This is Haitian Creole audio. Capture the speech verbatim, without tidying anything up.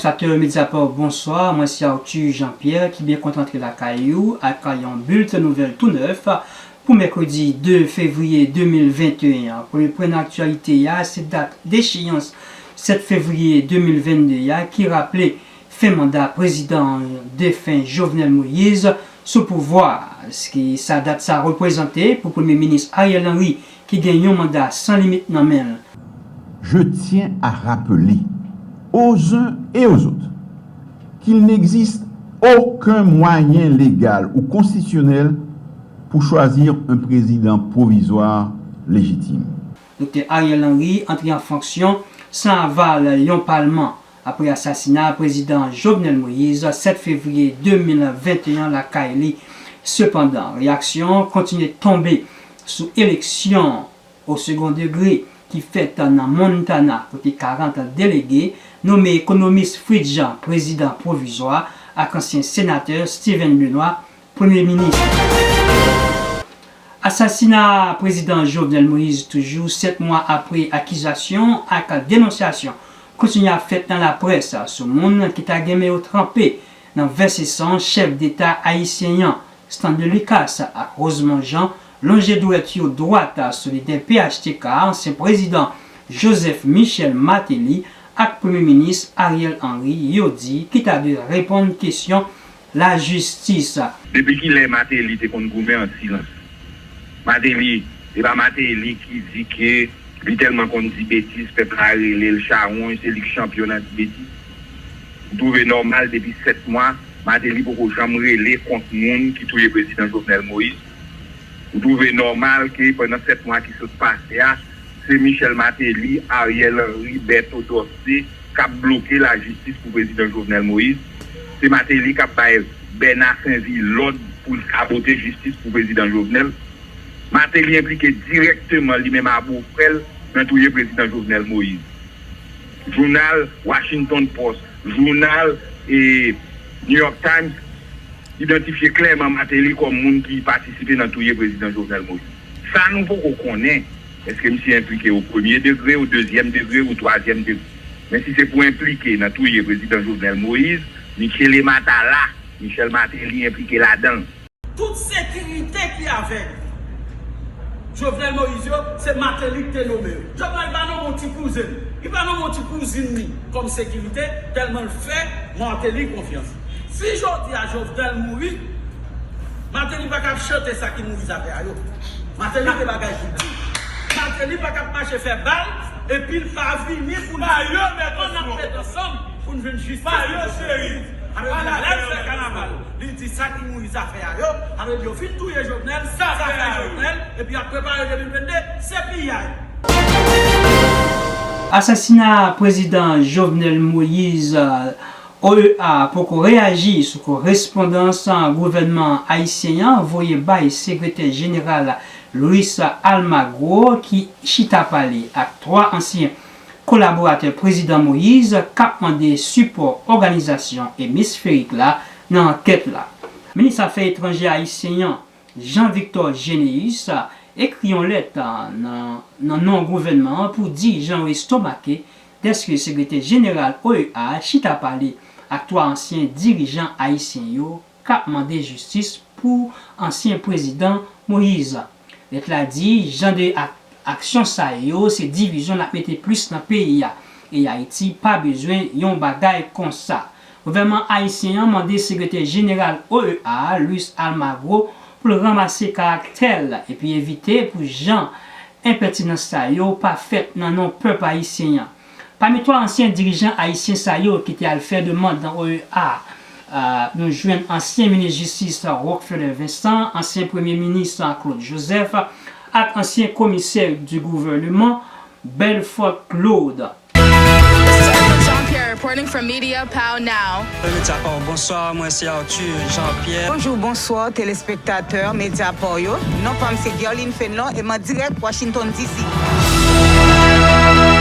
Telespèktatè Mediapart, bonswa. Mwen se Arthur Jean-Pierre ki byen kontan antre lakay ou ak yon bilten nouvèl tou nèf pou mèkredi de fevriye de mil venteyen. Premye pwen nan aktyalite a, se dat decheyans sèt fevriye de mil vennde a ki raple fen manda prezidan defen Jovenel Moïse sou pouvwa a. Sa dat sa reprezante pou Premye Minis Ariel Henry ki gen yon manda san limit nan men l. Je tiens à rappeler aux uns et aux autres qu'il n'existe aucun moyen légal ou constitutionnel pour choisir un président provisoire légitime. Doktè Ariel Henry antre an fonksyon san aval yon palman apre asasina prezidan Jovenel Moïse sèt fevriye de mil venteyen lakay li. Sepandan, reyaksyon kontinye tonbe sou eleksyon o segon degre ki fèt nan Montana, kote karant delege nonmen ekonomis Fritz Jean prezidan pwovizwa ak ansyen senatè Steven Benoît premye minis. Asasina prezidan Jovenel Moïse toujou, sèt mwa apre akizasyon ak denonsyasyon kontinye ap fèt nan laprès sou moun ki ta gen men yo tranpe nan vèse san chèf deta ayisyen an, Stanley Lucas ak Rosemond Jean, lonje dwèt yo dwat sou lidè P H T K, ansyen prezidan Joseph Michel Martelly ak Premye Minis Ariel Henry, yo di ki ta dwe reponn kesyon lajistis. Depi kilè Martelly te konn goumen an silans? Martelly, se pa Martelly ki di ke li tèlman konn di betiz, pèp la rele l chawony, se li k chanpyon nan di betiz. Ou twouve nòmal depi sèt mwa, Martelly poko janm rele kont moun ki touye prezidan Jovenel Moïse? Ou twouve nòmal ke pandan sèt mwa ki sot pase a, se Michel Martelly, Ariel Henry, Berto Dorcé k ap bloke lajistis pou prezidan Jovenel Moïse? Se Martelly k ap bay Bernard Sainvy lòd pou l sabote jistis pou prezidan Jovenel? Martelly enplike dirèkteman li menm a bofrè l nan touye prezidan Jovenel Moïse. Jounal Washington Post, jounal New York Times idantifye klèman Martelly kòm moun ki patisipe nan touye prezidan Jovenel Moïse. Sa nou poko konnen, èske misye enplike o premye degre, o dezyèm degre, o twazyèm degre. Men si se pou enplike nan touye prezidan Jovenel Moïse, Michele Matala, Michel Martelly enplike ladan l. Tout sekirite ki avèk Jovenel Moïse yo, se Martelly ki te nonmen yo. Jovenel pa nonmen yon ti kouzen. Li pa nonmen yon ti kouzin li kòm sekirite, tèlman l fè Martelly konfyans. Si jodi a Jovenel mouri, Martelly pa kab chante sa ki mouri zafè a yo. Martelly gen bagay pou l di. Martelly pa kab mache fè bal, epi l pa vini pou l di nou konn ap met ansanm pou n jwenn jistis pou Jovenel. Lè l fè kanaval, li di sa ki mouri zafè a yo, sa vle di yo fin touye Jovenel, zafè Jovenel, epi y ap prepare de mil vennde, se piyay. Asasina prezidan Jovenel Moïse, O E A poko reyaji sou korespondans gouvènman ayisyen an voye bay sekretè jeneral Luis Almagro ki chita pale ak twa ansyen kolaboratè prezidan Moïse k ap mande sipò òganizasyon emisferik la nan ankèt la. Minis afè etranjè ayisyen an, Jean Victor Généus, ekri yon lèt nan nan non gouvènman an pou di jan yo estomake dèske sekretè jeneral O E A chita pale ak twa ansyen dirijan ayisyen yo k ap mande jistis pou ansyen prezidan Moïse. Lèt la di jan de ak aksyon sa yo se divizyon l ap mete plis nan peyi a, e Ayiti pa bezwen yon bagay konsa. Gouvènman ayisyen an mande sekretè jeneral O E A, Luis Almagro, pou l ranmase karaktè l epi evite pou jan enpètinans sa yo pa fèt nan non pèp ayisyen an. Pami twa ansyen dirijan ayisyen sa yo ki te al fè demann nan O E A, nou jwenn ansyen minis jistis Rockfeller Vincent, ansyen premye minis Claude Joseph ak ansyen komisè di gouvèneman Belfort Claude. This is Ariel Jean Pierre reporting from Media Pow Now. Mediapart, bonswa, mwen se Arthur Jean Pierre. Bonjou, bonswa, telespektatè Mediapart yo. Non pa m se Guerline Fenlon e m an dirèk Washington D C.